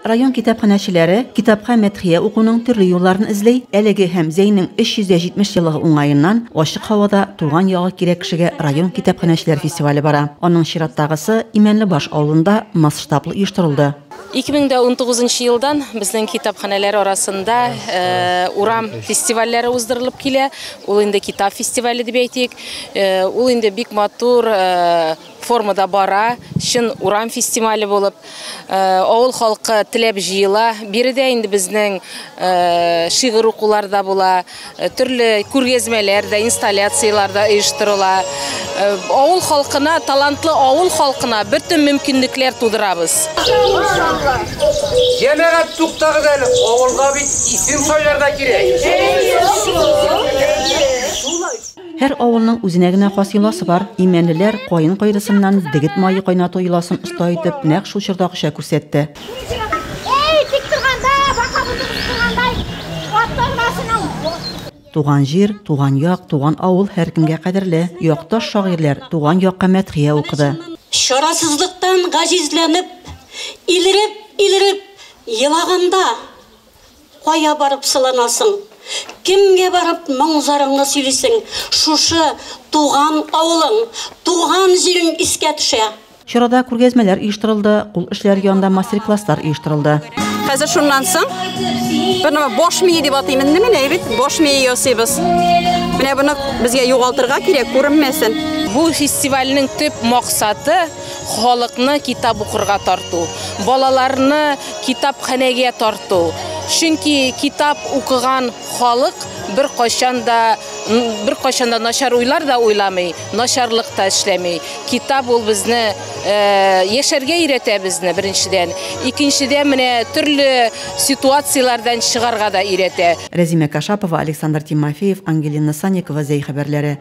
Район китапханәчеләре китапка мәдхия укуның төрле юлларын эзли. Әлеге һәм Зәйнең 370 еллыгы уңаеннан ачык һавада Туган ягы кирәк кешегә район китапханәчеләр фестивале бара. Аның чираттагысы Имәнлебаш авылында масштаблы оештырылды. 2019 елдан безнең китапханәләр арасында урам фестивальләре уздырылып килә. Ул инде китап фестивале дип әйтик. Ул инде бик матур формада бара, чын урам фестивале булып. Авыл халкы теләп җыела. Биредә инде безнең шигырь укулар да була, төрле күргәзмәләр дә, инсталляцияләр дә оештырыла. Авыл халкына, талантлы авыл халкына бөтен мөмкинлекләр тудырабыз. Җәмәгать, туктагыз әле, авылга бит исем сайларга кирәк. Һәр авылның үзенә генә хас йоласы бар. Имәнлеләр каен кайрысыннан дегет мае кайнату йоласын оста итеп, нәкъ шул чордагыча күрсәтте. Туган җир, туган як, туган авыл һәркемгә кадерле. Якташ шагыйрьләр туган якка мәдхия укыды. Чарасызлыктан гаҗизләнеп, илереп-илереп елаганда кая барып сыланасың? Кемгә барып моң-зарыңны сөйлисең? Шушы туган авылың, туган җирең искә төшә. Чарада күргәзмәләр оештырылды, кул эшләре янында мастер-класслар оештырылды. Хәзер шуннан соң бер нәмә баш мие дип атыйм инде мин, әйбит, баш мие ясыйбыз. Менә моны безгә югалтырга кирәк, күренмәсен. Бу фестивальнең төп максаты халыкны китап укырга тарту, балаларны китапханәгә тарту. Чөнки китап укыган халык беркайчан да беркайчан да начар уйлар да уйламый, начарлык та эшләми. Китап ул безне яшәргә өйрәтә безне беренчедән. Икенчедән менә төрле ситуацияләрдән чыгарга да өйрәтә. Рәзимә Кашапова, Александр Тимофеев, Ангелина Санникова, Зәй хәбәрләре.